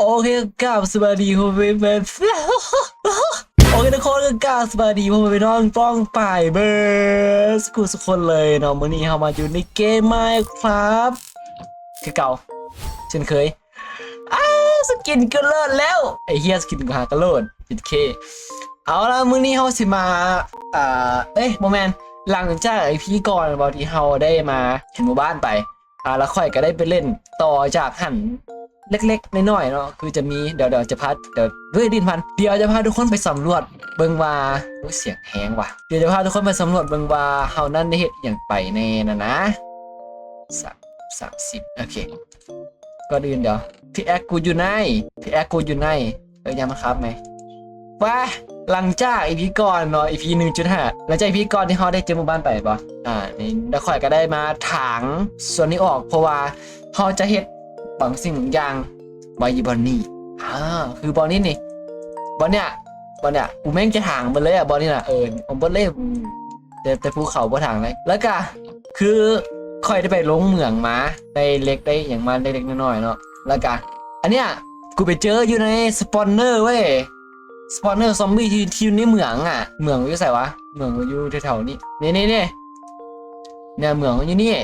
ໂອເຄ ກາບສະບາຍດີພໍ່ແມ່ພີ່ນ້ອງ ໂອເຄ ທຸກຄົນ ກາບສະບາຍດີພໍ່ແມ່ພີ່ນ້ອງປ້ອງປາຍເບີດ ສຸກຄົນເລີຍເນາະ. ມື້ນີ້ເຮົາມາຢູ່ໃນເກມ Minecraft ຄືເກົ່າເຊັ່ນເຄີຍ. ອ້າ ສະກິນກະເລີດແລ້ວ ໄອ້ເຫຍ ສະກິນກະຫາກະໂລດ ເຈັດເຄ. ເອົາລະ ມື້ນີ້ເຮົາຊິມາ ອ່າ ເອີຍ ບໍ່ແມ່ນ ຫຼັງຈາກອີພີກ່ອນບໍ່ ທີ່ເຮົາໄດ້ມາເຫັນໝູ່ບ້ານໄປ ອ່າ ແລ້ວຂ້ອຍກໍໄດ້ໄປເລ່ນຕໍ່ຈາກຫັ້ນເລັກໆນ້ອຍໆເນາະ ຄືຈະມີ ດຽວ ດຽວຈະພາ ດຽວ ເຮີ້ຍ ດິນພັນ ດຽວຈະພາທຸກຄົນໄປສຳຫຼວດເບິ່ງວ່າ ໂອ້ຍ ສຽງແຮງວ່ະ ດຽວຈະພາທຸກຄົນໄປສຳຫຼວດເບິ່ງວ່າເຮົານັ້ນໄດ້ເຮັດອີ່ຫຍັງໄປແນ່ນັ້ນນະ. ສາມ ສາມສິບ ໂອເຄ ກ່ອນອື່ນດຽວ pickaxe ກູຢູ່ໃນ pickaxe ກູຢູ່ໃນ ເອີຍ ຍາມມາຄັບແມ ໄປ. ຫຼັງຈາກອີພີກ່ອນເນາະ ອີພີໜຶ່ງຈຸດຫ້າ ຫຼັງຈາກອີພີກ່ອນທີ່ເຮົາໄດ້ເຈີໝູ່ບ້ານໄປບໍ່ ອ່າ ນີ້ ແລ້ວຂ້ອຍກໍໄດ້ມາຖາງສ່ວນນີ້ອອກ ເພາະວ່າເຮົາຈະເຮັດບາງສິ່ງບາງຢ່າງໄວ້ຢູ່ບ່ອນນີ້ ອ່າ ຄືບ່ອນນີ້ນີ້ ບ່ອນເນີ້ຍ ບ່ອນເນີ້ຍ ກູແມ່ງຈະຖາງເບິດເລີຍອະ ບ່ອນນີ້ນະ ເອີ ເອົາເບິດເລີຍ ແຕ່ ແຕ່ພູເຂົາບໍ່ຖາງເລີຍ. ແລ້ວກະຄືຂ້ອຍໄດ້ໄປລົງເໝືອງມາ ໄດ້ເຫຼັກໄດ້ຫຍັງມາເລັກໆນ້ອຍໆເນາະ. ແລ້ວກະອັນເນີ້ຍ ກູໄປເຈີຢູ່ໃນ spawner ເວີຍ spawner ຊອມບີ້ທີ່ ທີ່ຢູ່ໃນເໝືອງອະ ເໝືອງຢູ່ໃສວະ ເໝືອງຢູ່ແຖວໆນີ້ ນີ້ໆໆ ເໜືອເໝືອງມັນຢູ່ນີ້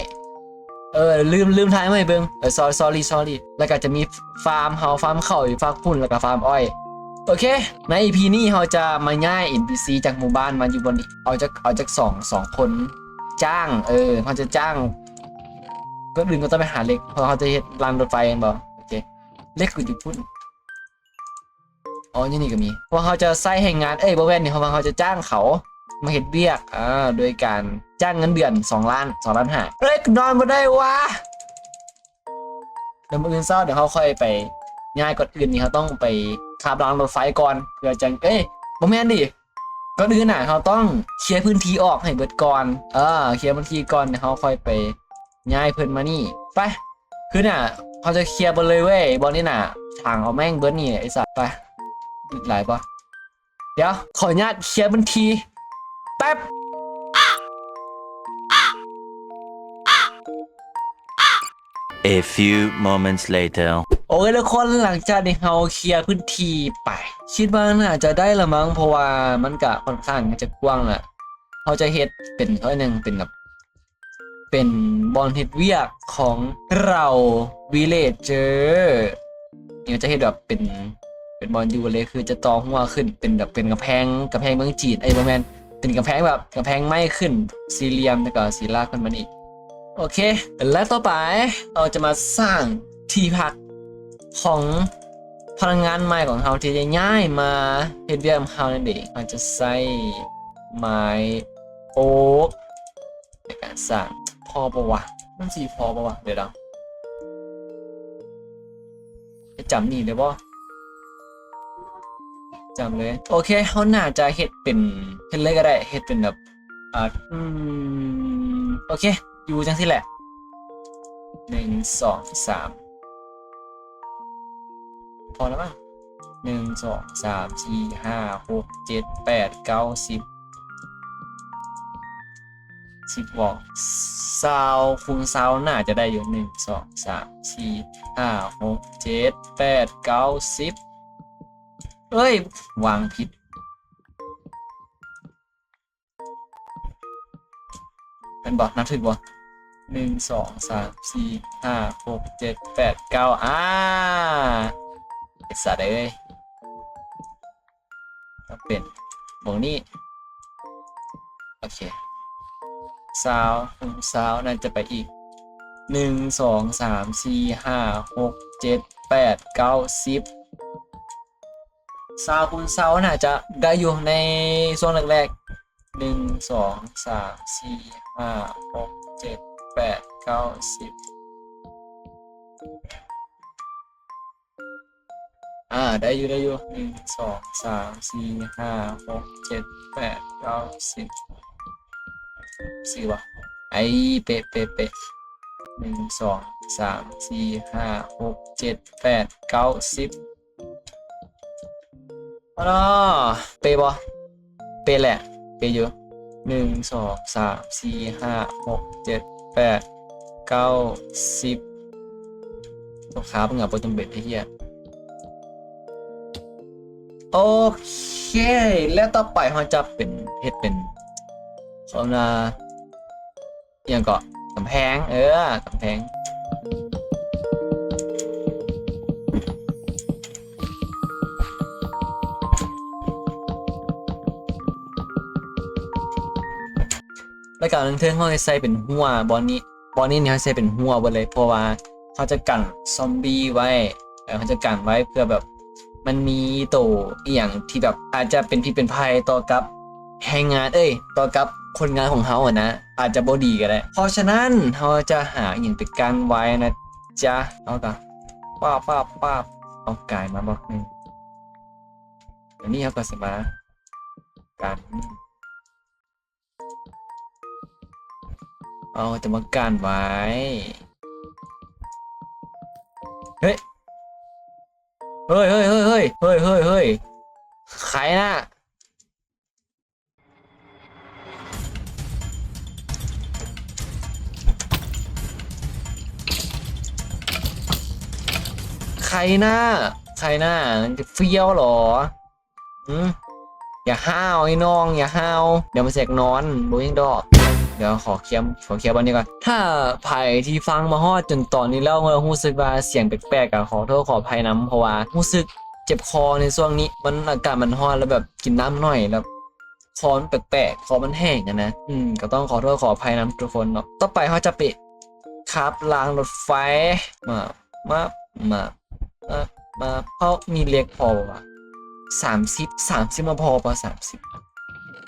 ເອີ ລືມ ລືມຖ່າຍມາໃຫ້ເບິ່ງ ເອີ sorry sorry sorry. ແລ້ວກໍຈະມີຟາມເຮົາ ຟາມເຂົ້າຢູ່ຟາກພຸ້ນ ແລ້ວກໍຟາມອ້ອຍ. ໂອເຄ ໃນອີພີນີ້ເຮົາຈະມາຍ້າຍເອັນພີຊີຈາກໝູ່ບ້ານມາຢູ່ບ່ອນນີ້ ເອົາຈັກ ເອົາຈັກສອງ ສອງຄົນຈ້າງ ເອີ ເຮົາຈະຈ້າງ ກ່ອນອື່ນກໍຕ້ອງໄປຫາເຫຼັກ ເພາະເຮົາຈະເຮັດລາງລົດໄຟແມ່ນບໍ່? ໂອເຄ ເຫຼັກຄືຢູ່ພຸ້ນ. ອໍ ຢູ່ນີ້ກໍມີ ພວກເຮົາຈະໃຊ້ແຮງງານ ເອີຍ ບໍ່ແມ່ນນີ້ ເພາະວ່າເຮົາຈະຈ້າງເຂົາມາເຮັດວຽກ ອ່າ ໂດຍການຈ້າງເງິນເດືອນສອງລ້ານ ສອງລ້ານຫ້າ. ເອີຍ ນອນບໍ່ໄດ້ວະ ດຽວມື້ອື່ນເຊົ້າ ດຽວເຮົາຄ່ອຍໄປຍ້າຍ. ກ່ອນອື່ນນີ້ເຮົາຕ້ອງໄປຄາບລາງລົດໄຟກ່ອນ ເພື່ອຈັ່ງ ເອີຍ ບໍ່ແມ່ນດິ ກ່ອນອື່ນນະ ເຮົາຕ້ອງເຄຍພື້ນທີ່ອອກໃຫ້ເບິດກ່ອນ ເອີ ເຄຍພື້ນທີ່ກ່ອນ ດຽວເຮົາຄ່ອຍໄປຍ້າຍເພິ່ນມານີ້ ໄປ. ຄືນະ ເຮົາຈະເຄຍເບິດເລີຍເວີຍ ບ່ອນນີ້ນະ ຖາງເອົາແມ່ງເບິດນີ້ ໄອ້ສັດ ໄປ. ຫຼາຍບໍ່? ດຽວ ຂໍອະນຸຍາດເຄຍພື້ນທີ່ແປັບ. A few moments later. ໂອເຄທຸກຄົນ ຫຼັງຈາກທີ່ເຮົາເຄຍພື້ນທີ່ໄປ ຄິດວ່າໜ້າຈະໄດ້ລະມັງ ເພາະວ່າມັນກະຂ້ອນຂ້າງທີ່ຈະກວ້າງລະ. ເຮົາຈະເຮັດເປັນ ເອີ ໜຶ່ງ ເປັນແບບ ເປັນບ່ອນເຮັດວຽກຂອງເຫຼົ່າ villager ນີ້ຈະເຮັດແບບເປັນ ເປັນບ່ອນຢູ່ເລີຍ ຄືຈະຕໍ່ຮົ້ວຂຶ້ນເປັນແບບເປັນກຳແພງ ກຳແພງເມືອງຈີນ ເອີຍ ບໍ່ແມ່ນ ເປັນກຳແພງແບບກຳແພງໄມ້ຂຶ້ນສີ່ຫຼ່ຽມ ແລ້ວກໍສິລາຂຶ້ນມານີ້. ໂອເຄ ແລະ ຕໍ່ໄປເຮົາຈະມາສ້າງທີ່ພັກຂອງພະນັກງານໃໝ່ຂອງເຮົາທີ່ຈະຍ້າຍມາເຮັດວຽກນຳເຮົານັ້ນເອງ. ເຮົາຈະໃຊ້ໄມ້ໂອກ ໃນການສ້າງ ພໍບໍ່ວະ? ມັນຊິພໍບໍ່ວະ? ດຽວເດີ ຈຳນີ້ໄດ້ບໍ່? ຈຳເລີຍ. ໂອເຄ ເຮົາໜ້າຈະເຮັດເປັນ ເຮັດເລີຍກໍໄດ້ ເຮັດເປັນແບບ ອ່າ ອືມ ໂອເຄ ຢູ່ຈັ່ງຊີ້ແຫຼະ ໜຶ່ງ ສອງ ສາມ ພໍແລ້ວມັ້ງ ໜຶ່ງ ສອງ ສາມ ສີ່ ຫ້າ ຫົກ ເຈັດ ແປດ ເກົ້າ ສິບ ສິບບໍ່? ຊາວຄູນຊາວໜ້າຈະໄດ້ຢູ່ ໜຶ່ງ ສອງ ສາມ ສີ່ ຫ້າ ຫົກ ເຈັດ ແປດ ເກົ້າ ສິບ. ເອີຍ ວາງຜິດ ແມ່ນບໍ່? ນັບຖືກບໍ່? ໜຶ່ງ ສອງ ສາມ ສີ່ ຫ້າ ຫົກ ເຈັດ ແປດ ເກົ້າ ອ່າ ໄອ້ສັດເອີຍ ຕ້ອງເປັນໝ່ອງນີ້. ໂອເຄ ຊາວ ຊາວ ໜ້າຈະໄປອີກ ໜຶ່ງ ສອງ ສາມ ສີ່ ຫ້າ ຫົກ ເຈັດ ແປດ ເກົ້າ ສິບ. ຊາວຄູນຊາວໜ້າຈະໄດ້ຢູ່ໃນຊ່ວງແລກໆ ໜຶ່ງ ສອງ ສາມ ສີ່ ຫ້າ ຫົກ ເຈັດ ແປດ ເກົ້າ ສິບ. ອ່າ ໄດ້ຢູ່ ໄດ້ຢູ່ ໜຶ່ງ ສອງ ສາມ ສີ່ ຫ້າ ຫົກ ເຈັດ ແປດ ເກົ້າ ສິບ ຊື່ວ່າ ໄອ້ ເປະ ເປະ ເປະ ໜຶ່ງ ສອງ ສາມ ສີ່ ຫ້າ ຫົກ ເຈັດ ແປດ ເກົ້າ ສິບ. ອໍ ເປະບໍ່? ເປະແຫຼະ ເປະຢູ່ ໜຶ່ງ ສອງ ສາມ ສີ່ ຫ້າ ຫົກ ເຈັດ ແປດ ເກົ້າ ສິບ. ຕົວຂາເບິ່ງອະ ບໍ່ຈຳເປັນໄອ້ເຫຍ. ໂອເຄ ແລ້ວຕໍ່ໄປເຮົາຈະເປັນ ເຮັດເປັນ ເຂົາເອີ້ນວ່າ ອີ່ຫຍັງເກາະ ກຳແພງ ເອີ ກຳແພງ. ແລ້ວກໍເທິງໆ ເຮົາໃຫ້ໃສ່ເປັນຮົ້ວ ບ່ອນນີ້ ບ່ອນນີ້ນີ້ ເຮົາໃສ່ເປັນຮົ້ວເບິດເລີຍ ເພາະວ່າເຮົາຈະກັນຊອມບີ້ໄວ້ ເອີ ເຮົາຈະກັນໄວ້ເພື່ອແບບ ມັນມີໂຕອີ່ຫຍັງທີ່ແບບອາດຈະເປັນພິດເປັນໄພຕໍ່ກັບແຮງງານ ເອີຍ ຕໍ່ກັບຄົນງານຂອງເຮົາຫັ້ນນະ ອາດຈະບໍ່ດີກໍໄດ້. ເພາະສະນັ້ນເຮົາຈະຫາອີ່ຫຍັງໄປກັ້ນໄວ້ນະຈ໊ະ. ເຮົາກໍປາບ ປາບ ປາບ ເອົາກາຍມາບລັອກໜຶ່ງ. ອັນນີ້ເຮົາກໍຊິມາກັນ ເອົາແຕ່ມາກັ້ນໄວ້. ເຮີ້ຍ ເຮີ້ຍ ເຮີ້ຍ ໃຄນະ ໃຄນະ ໃຄນະ ມັນຈະຟຽວເຫລອ? ຫືມ ຢ່າຫ້າວໄອ້ນ້ອງ ຢ່າຫ້າວ ດຽວມັນຊິຢາກນອນ ບໍ່ເຮັດຫຍັງດອກ. ດຽວຂໍເຄຍ ຂໍເຄຍບ່ອນນີ້ກ່ອນ. ຖ້າໃຜທີ່ຟັງມາຮອດຈົນຕອນນີ້ແລ້ວ ແລ້ວຮູ້ສຶກວ່າສຽງແປກໆ ກໍຂໍໂທດຂໍອະໄພນຳ ເພາະວ່າຮູ້ສຶກເຈັບຄໍໃນຊ່ວງນີ້ ມັນອາກາດມັນຮ້ອນ ແລ້ວແບບກິນນ້ຳໜ້ອຍ ແລ້ວຄໍມັນແປກໆ ຄໍມັນແຫ້ງຫັ້ນນະ. ອືມ ກໍຕ້ອງຂໍໂທດຂໍອະໄພນຳທຸກຄົນເນາະ. ຕໍ່ໄປເຮົາຈະໄປຄາບລາງລົດໄຟ ມາ ມາ ມາ ມາ ມາ ເຮົາມີເຫຼັກພໍບໍ່ວະ? ສາມສິບ ສາມສິບມາພໍບໍ່? ສາມສິບ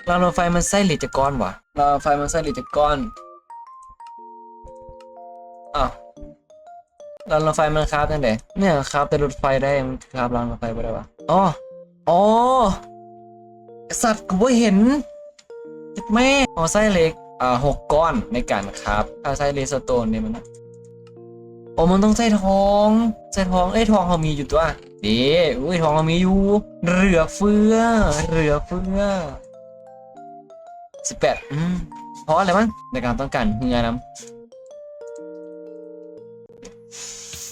ລາງລົດໄຟມັນໃຊ້ເຫຼັກຈັກກ້ອນວະ? ລາງລົດໄຟມັນໃຊ້ເຫຼັກຈັກກ້ອນ? ອ້າວ ລາງລົດໄຟມັນຄາບຈັ່ງໃດ? ເນຍ ຄາບແຕ່ລົດໄຟໄດ້ ມັນຄາບລາງລົດໄຟບໍ່ໄດ້ວະ? ອໍ ອໍ ໄອ້ສັດ ກູບໍ່ເຫັນ ເຈັດແມ່. ເຮົາໃຊ້ເຫຼັກ ອ່າ ຫົກກ້ອນໃນການຄາບ ຖ້າໃຊ້ເລດສະໂຕນນີ້ມັນນະ. ໂອ້ ມັນຕ້ອງໃຊ້ທອງ ໃຊ້ທອງ ເອີຍ ທອງເຮົາມີຢູ່ຕົວະ ເດ້. ໂອ້ຍ ທອງເຮົາມີຢູ່ ເຫຼືອເຟືອ ເຫຼືອເຟືອ. ສິບແປດ ອືມ ພໍແລ້ວມັ້ງ ໃນການຕ້ອງການເຮືອນຳ.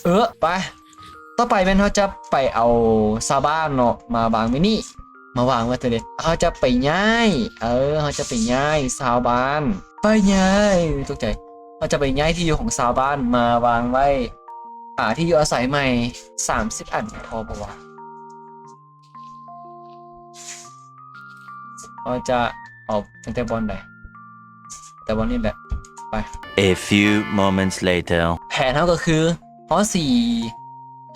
ເອີ ໄປ ຕໍ່ໄປແມ່ນເຮົາຈະໄປເອົາຊາວບ້ານເນາະ ມາວາງໄວ້ນີ້ ມາວາງໄວ້ເລີຍ. ເຮົາຈະໄປຍ້າຍ ເອີ ເຮົາຈະໄປຍ້າຍຊາວບ້ານ ໄປຍ້າຍ ຕົກໃຈ ເຮົາຈະໄປຍ້າຍທີ່ຢູ່ຂອງຊາວບ້ານມາວາງໄວ້ ອ່າ ທີ່ຢູ່ອາໄສໃໝ່ ສາມສິບອັນ ພໍບໍ່ວະ? ເຮົາຈະເອົາຕັ້ງແຕ່ບ່ອນໃດ? ແຕ່ບ່ອນນີ້ແຫຼະ ໄປ. A few moments later. ແຜນເຮົາກໍຄື ເຮົາຊິ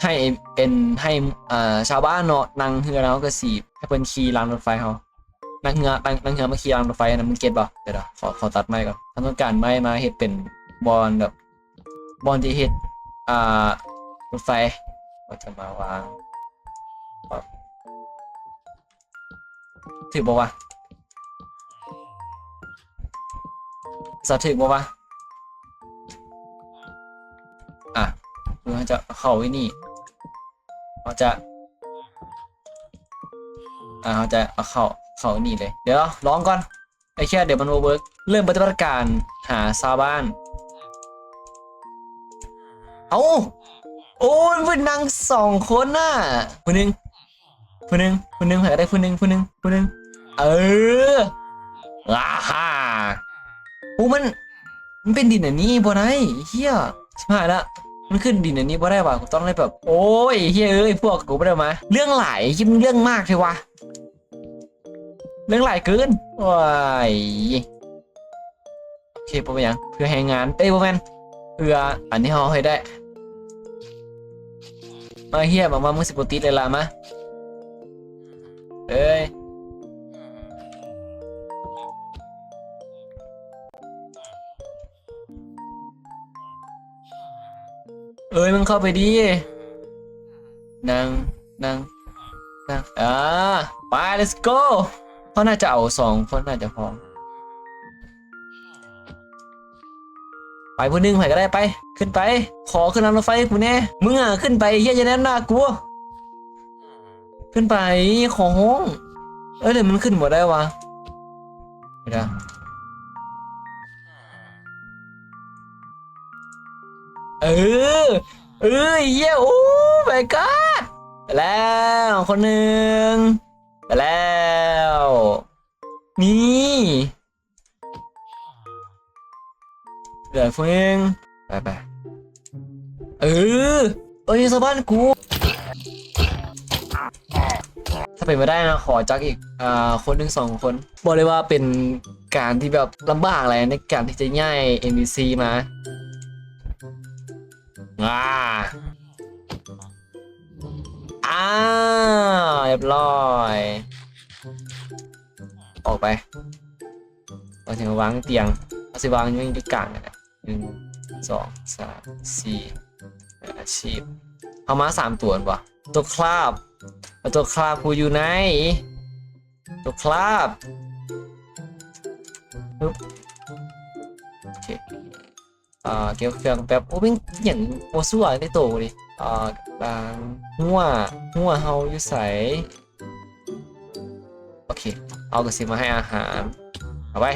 ໃຫ້ເອັນ ໃຫ້ ອ່າ ຊາວບ້ານເນາະ ນັ່ງເຮືອ ແລ້ວເຮົາກໍຊິໃຫ້ເພິ່ນຂີ່ລາງລົດໄຟເຮົາ ນັ່ງເຮືອ ນັ່ງ ນັ່ງເຮືອມາຂີ່ລາງລົດໄຟຫັ້ນນະ ມຶງເກັດບໍ່? ດຽວ ດຽວ ຂໍ ຂໍຕັດໄມ້ກ່ອນ ເຮົາຕ້ອງການໄມ້ມາເຮັດເປັນບ່ອນແບບ ບ່ອນທີ່ເຮັດ ອ່າ ລົດໄຟ ເຮົາຈະມາວາງ ຖືກບໍ່ວະ? ຈະຖືກບໍ່ວະ? ອ່ະ ຄືເຮົາຈະເຂົ້າໄວ້ນີ້ ເຮົາຈະ ອ່າ ເຮົາຈະເອົາເຂົ້າ ເຂົ້ານີ້ເລີຍ. ດຽວລອງກ່ອນ ໄອ້ເຄຍ ດຽວມັນບໍ່ເວີກ. ເລີ່ມປະຕິບັດການຫາຊາວບ້ານ. ເອົ້າ ໂອ້ຍ ເປັນນາງສອງຄົນນະ ຜູ້ໜຶ່ງ ຜູ້ໜຶ່ງ ຜູ້ໜຶ່ງ ໃຜກໍໄດ້ຜູ້ໜຶ່ງ ຜູ້ໜຶ່ງ ຜູ້ໜຶ່ງ. ເອີ ອາຮາ ໂອ້ ມັນ ມັນເປັນດິນອັນນີ້ບໍ່ໄດ້ ເຮີ້ຍ ຊິບຫາຍລະ ມັນຂຶ້ນດິນອັນນີ້ບໍ່ໄດ້ຫວາ ກູຕ້ອງໄດ້ແບບ ໂອ້ຍ ເຮີ້ຍເອີຍ ພວກ ກູບໍ່ໄດ້ມາ ເລື່ອງຫຼາຍ ເຮີ້ຍ ເລື່ອງມາກແທ້ຫວາ ເລື່ອງຫຼາຍເກີນ ໂອ້ຍ. ໂອເຄ ບໍ່ເປັນຫຍັງ ເພື່ອແຮງງານ ເອີຍ ບໍ່ແມ່ນ ເພື່ອອັນນີ້ເຮົາເຮັດໄດ້. ມາເຮີ້ຍ ບອກວ່າມຶງຊິບໍ່ຕິດເລີຍລະ ມາ ເອີຍ ເອີຍ ມຶງເຂົ້າໄປດີ ນັ່ງ ນັ່ງ ນັ່ງ ອ່າ ໄປ ເລັດໂກ ເຮົາໜ້າຈະເອົາສອງຄົນໜ້າຈະພໍ. ໄປ ຜູ້ໜຶ່ງ ໃຜກໍໄດ້ ໄປ ຂຶ້ນໄປ ຂໍຂຶ້ນລາງລົດໄຟໃຫ້ກູແດ່ ມຶງອະ ຂຶ້ນໄປ ເຮີ້ຍ ຢ່າແນມໜ້າກູ ຂຶ້ນໄປ ຂໍຮ້ອງ. ເອີຍ ແຕ່ມັນຂຶ້ນບໍ່ໄດ້ຫວາ ດຽວ ເອີ ເອີຍ ເຮີ້ຍ ໂອ້ ມາຍກອດ ໄປແລ້ວ ຄົນໜຶ່ງ ໄປແລ້ວ ນີ້ ເຫຼືອຜູ້ໜຶ່ງ ໄປໆ ເອີ ເອີ ຢູ່ຊາວບ້ານກູ ຖ້າເປັນໄປໄດ້ນະ ຂໍຈັກອີກ ອ່າ ຄົນໜຶ່ງສອງຄົນ. ບອກເລີຍວ່າເປັນການທີ່ແບບລຳບາກຫຼາຍໃນການທີ່ຈະຍ້າຍເອັນພີຊີມາ. ອ່າ ອ່າ ຮຽບຮ້ອຍ ອອກໄປ. ເຮົາຊິມາວາງຕຽງ ເຮົາຊິວາງຢູ່ ຢູ່ກາງນີ້ແຫຼະ ໜຶ່ງ ສອງ ສາມ ສີ່ ອາຊີບ. ເຮົາມາສາມຕົວແມ່ນບໍ່? ຕົວຄຣາບ ຕົວຄຣາບຜູ້ຢູ່ໃນ ຕົວຄຣາບ ປຶບ ໂອເຄ ອ່າ ເກັບເຄື່ອງແປັບ. ໂອ້ ແມ່ງຫຍັງບໍ່ຊົ່ວໃນໂຕນີ້. ອ່າ ອ່າ ຫົວ ຫົວເຮົາຢູ່ໃສ? ໂອເຄ ເຮົາກໍຊິມາໃຫ້ອາຫານ ເອົາໄປ.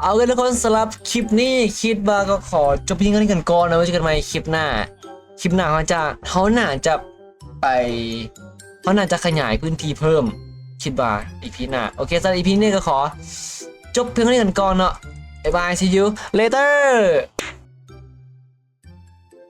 ເອົາເລີຍທຸກຄົນ ສຳລັບຄລິບນີ້ ຄິດວ່າກໍຂໍຈົບພຽງເທົ່ານີ້ກັນກ່ອນເນາະ. ໄວ້ເຈີກັນໃໝ່ຄລິບໜ້າ. ຄລິບໜ້າເຮົາຈະ ເຮົາໜ້າຈະໄປ ເຮົາໜ້າຈະຂະຫຍາຍພື້ນທີ່ເພີ່ມ ຄິດວ່າ ອີພີໜ້າ. ໂອເຄ ສຳລັບອີພີນີ້ກໍຂໍຈົບພຽງເທົ່ານີ້ກັນກ່ອນເນາະ. ບາຍບາຍ see you later.